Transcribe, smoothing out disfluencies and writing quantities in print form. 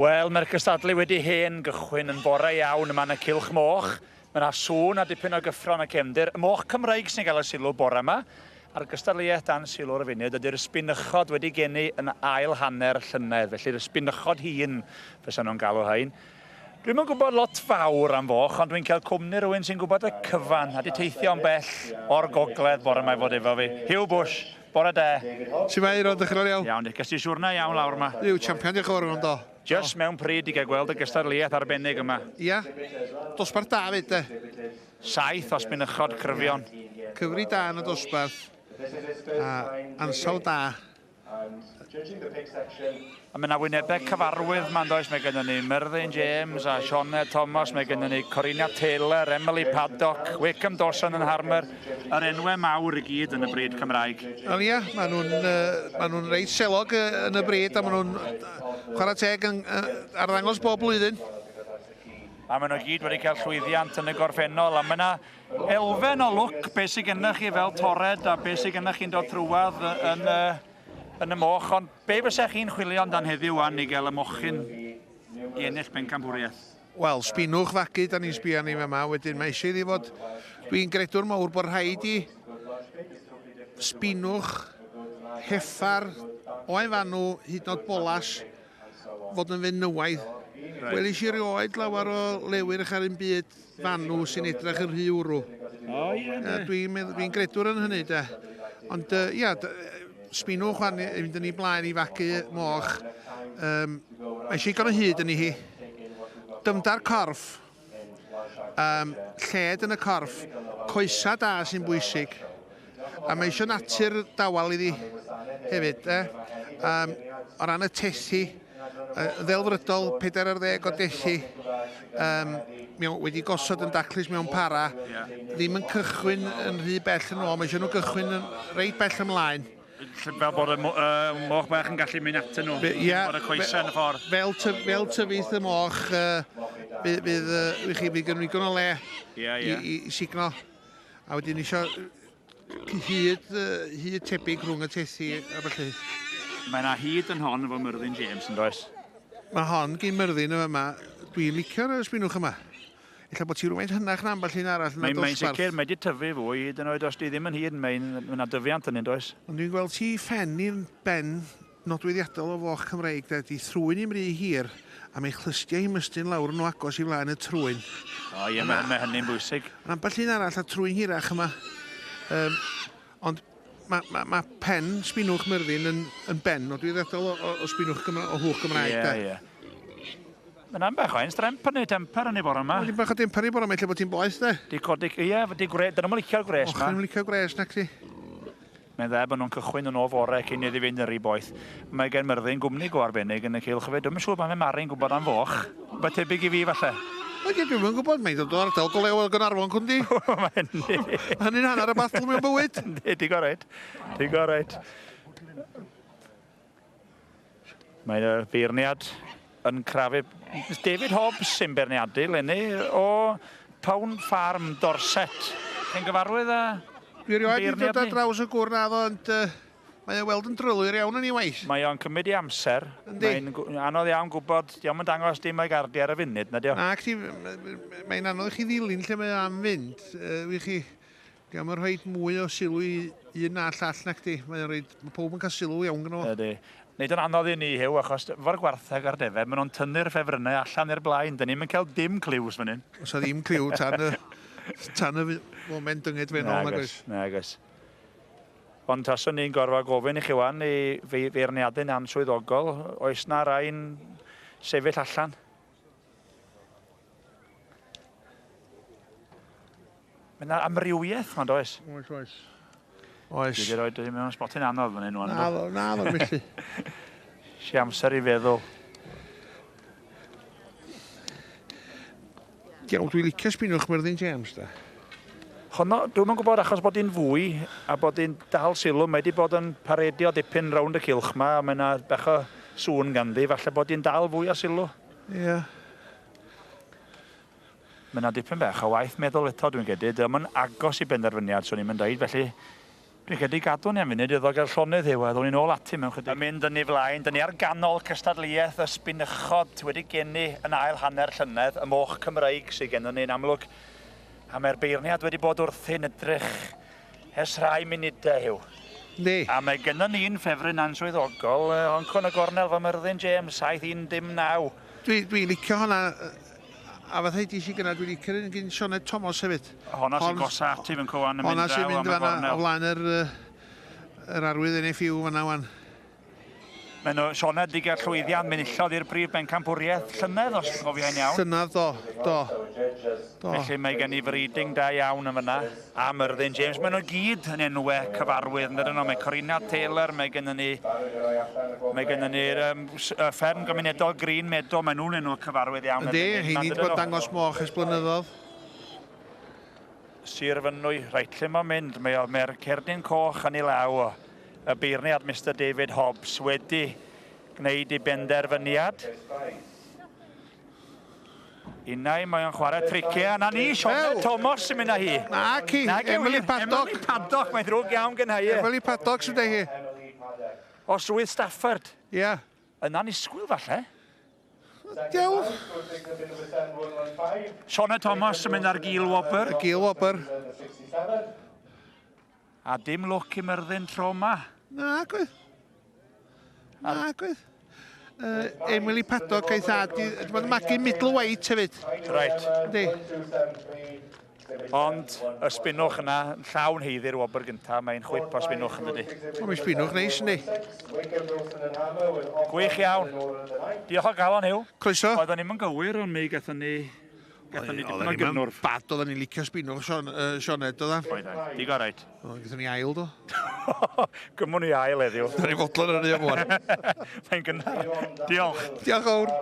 Wel, mae'r cystadlu wedi hen gychwyn yn bore iawn yma yn y Cylch Moch. Mae yna sŵn a dipyn o gyffro yn y cefndir. Y moch Cymreig sy'n cael y sylw bore yma. A'r gystadleuaeth dan sylw ar y funud ydy'r sbinychod wedi geni yn ail hanner llynedd. Felly'r sbinychod hŷn fysa nhw'n galw rhain. Dwi'm yn gwybod lot fawr am foch, ond dwi'n cael cwmni rhywun sy'n gwybod y cyfan a 'di teithio'n bell o'r gogledd bore 'ma i fod efo fi. Huw Bush, bore de. Shwmae Euron, dych chi'n iawn? Iawn, ges ti siwrna iawn lawr 'ma? Yw, champion, diolch yn fawr iawn, do. Just mewn pryd i gael gweld y gystadleuaeth arbennig yma. Ia, dosbarth da 'fyd de. Saith o sbinychod cryfion. Cyfri da yn y dosbarth, a ansawdd da. A mae yna wynebau cyfarwydd yma, does? Mae gennym ni Myrddin James a Sioned Thomas, mae gennym ni Corina Taylor, Emily Paddock, Wakeham Dawson yn Harmer, yr enwau mawr i gyd yn y brid Cymraeg. Wel ia, maen nhw'n uh, ma nhw reit selog yn y brid a maen nhw'n chwarae teg yn uh, arddangos bob blwyddyn. A maen nhw gyd wedi cael llwyddiant yn y gorffennol a mae yna Elfen o lwc, be' sy gennych chi fel tored a be' sy gennych chi'n dod trwadd yn y, yn y moch, ond be' fysech chi'n chwilio amdan heddiw wan i gael y mochyn i ennill pencampwriaeth? Wel, sbinwch fagu, da ni'n sbio arni fama, wedyn mae eisiau iddi fod... Dwi'n gredwr mawr bod rhaid i sbinwch, heffar, oen fanw, hyd yn oed bolas, fod yn fenywaidd. Right. Welis i rioed lawer o lewyrch ar un byd fanw sy'n edrych yn rhy wrw. O, ie, yeah, Dwi'n dwi gredwr yn hynny, de. Ond, uh, ia, sbinwch wan i fynd yn ei blaen i fagu moch. Um, mae eisiau digon o hyd yn ei hi. Dymdar corff, um, lled yn y corff, coesa da sy'n bwysig. A mae eisiau natur dawel iddi hefyd. Eh? Um, o ran y tethi, uh, ddelfrydol, 40 o dethi, um, mewn, wedi gosod yn daclus mewn para, yeah. ddim yn cychwyn yn rhy bell yn ôl, mae eisiau nhw gychwyn yn reit bell ymlaen. Fel bod y uh, moch bach yn gallu mynd atyn nhw, yeah, bod y coesau yn y ffordd. Fel, ty, fel tyfith y moch, uh, bydd, bydd, uh, chi, bydd gen o le yeah, yeah. I, i, i signo. A wedyn isio hyd, hyd tebyg rhwng y tethi a felly. Mae yna hyd yn hon efo Myrddin James yn does? Mae hon gyn Myrddin yn yma. Dwi'n licio'r sbinwch yma. Ella bod ti rhywfaint hynach na ambell un arall yn y dosbarth. Mae'n sicr, mae wedi tyfu fwy, hyd yn oed os di ddim yn hyd, mae'n yna dyfiant yn un does? Ond dwi'n gweld ti phen i'n ben nodweddiadol o foch Cymreig de, di thrwyn i'm rhy hir, a mae chlustiau hi'n mystyn lawr yn o agos i flaen y trwyn. O ie, mae, mae hynny'n bwysig. Ond ambell un arall a trwyn hirach yma. Um, ond mae ma, ma pen sbinwch Myrddin yn, yn ben nodweddiadol o, o, o sbinwch Gymra, o hwch Gymraeg. Ie, de. ie. Mae'n am bach o ein stremp yn ei temper yn ei bore yma. Mae'n bach o temper i bore yma, lle bod ti'n boeth de. Di codi, ie, di gwre, dyn nhw'n licio'r gwres yma. Och, licio gwres, nac di. Mae'n dda bod nhw'n cychwyn yn o fore cyn iddi fynd yn rhy boeth. Mae gen Myrddin gwmni go arbennig yn y cylch hefyd. Dwi'm yn siŵr pan mae Mari'n gwybod am foch. Rhywbeth tebyg i fi falle. Wel, dwi'm yn gwybod, mae'n dod o ardal go lew o Gaernarfon, cwndi. Mae hynny. Hynny'n hanner y battle mewn bywyd. Yndi, digon reit. Digon reit. Mae y beirniad yn crafu. David Hobbs sy'n beirniadu 'leni o Pound Farm, Dorset. Chi'n gyfarwydd â Dwi erioed wedi dod ar draws y gŵr na ddo, ond uh, mae o weld yn drylwyr iawn yn ei waith. Mae o'n cymryd i amser. Yndi. Mae'n anodd iawn gwybod, diolch yn dangos dim o'i gardiau ar y funud, na dio. Na, chdi, mae'n anodd i chi ddilyn lle mae o am fynd. Uh, chi, Dio'm yn rhoid mwy o sylw i un na'r llall nacdi? Mae o'n rhoid... Mae pawb yn cael sylw iawn gynno fo. Ydy. Neud o'n anodd i ni, Huw, achos efo'r gwartheg a'r defaid, maen nhw'n tynnu'r ffefrynnau allan i'r blaen. Dyn ni'm yn cael dim cliws fan hyn. Oes 'na ddim cliw tan y, tan y foment dyngedfennol, nag oes? Nag oes. Ond taswn i'n gorfod gofyn i chi wan i feirniadu'n answyddogol, oes 'na rai'n sefyll allan? Mae yna amrywiaeth ma'n does? Oes, oes. Oes. Dwi wedi rhoi dwi mewn spotyn anodd fan hyn wan. Na, na, na, felly. Si amser i feddwl. Iawn, dwi'n licio sbinwch Myrddin James, da. Honno, dwi'm yn gwybod achos bod hi'n fwy a bod hi'n dal sylw, mae wedi bod yn paredio dipyn rownd y cylch 'ma a mae yna bach o sŵn ganddi, falle bod hi'n dal fwy o sylw. Ie. Yeah. Mae yna dipyn bach o waith meddwl eto dwi'n credu, dio'm yn agos i benderfyniad swn i'm yn deud, felly Dwi'n credu gadw ni am funud iddo gael llonydd Huw a ddown ni nôl ati mewn chydig. Yn mynd yn ei flaen, dyn ni ar ganol cystadleuaeth y sbinychod wedi geni yn ail hanner llynedd, y moch Cymreig sydd gennym ni yn amlwg. A mae'r beirniad wedi bod wrthi'n edrych ers rhai munudau, Huw. Yndi. A mae gennym ni'n ffefryn answyddogol, Honcon y Gornel fy Myrddin James, 7-1-9. Dwi'n dwi licio honna, a fatha i si gyna, dwi'n licio'r un gyn Sioned Thomas hefyd. Honna sy'n gosa ati fy'n cywan yn mynd draw am y gornel. Honna sy'n mynd o flaen yr, yr arwydd NFU fanna wan. Mae nhw, Sioned di gael llwyddiant, mi enillodd i'r brif bencampwriaeth llynedd, os gofiai'n iawn. Llynedd, do, do. do. Felly mae gen i freeding da iawn yn fyna, a Myrddin James. Maen nhw gyd yn enwau cyfarwydd, yn dydyn nhw. Mae Corina Taylor, mae gennym ni, mae gennym ni'r um, fferm gymunedol Green Meadow, maen nhw'n enw cyfarwydd iawn. Yndi, heini wedi bod dangos moch ers blynyddoedd. Sir Fynwy, reit, lle mae'n mynd? Mae'r mae cerdyn coch yn ei law o. Y beirniad Mister David Hobbs wedi gwneud ei benderfyniad. Unai mae o'n chwarae triciau. Na ni, Sioned Thomas sy'n mynd â hi. Na ci, Emily Paddock. Emily Paddock, mae'n ddrwg iawn gen hi. Emily Paddock sy'n dweud hi. O Swydd Stafford. Ie. Yeah. Yn annisgwyl falle. Dew. Sioned Thomas yn mynd ar gil wobr. Y gil wobr. A dim lwc i Myrddin tro yma. Na, gwydd. Na, gwydd. Emily Paddock a'i thad, di bod yn magu middle weight hefyd. Right. Yndi. Ond y spinwch yna, yn llawn heiddi'r wobr gyntaf, mae'n chwip o spinwch yn dydi. O, mae'n spinwch neis, yndi. Gwych iawn. Diolch o galon, Huw. Croeso. Oedden ni'm yn gywir, ond mi gathon ni Gathon ni dipyn o gynnwrf. Bad, oedden ni'n licio spinwch, Sion, Sioned, oedden. Oedden, digon reit. Oedden, gathon ni ail, do. Gymwn ni ail heddiw. Da ni fodlon ar hynny am wan. Mae'n gynnar. Diolch. Diolch fawr.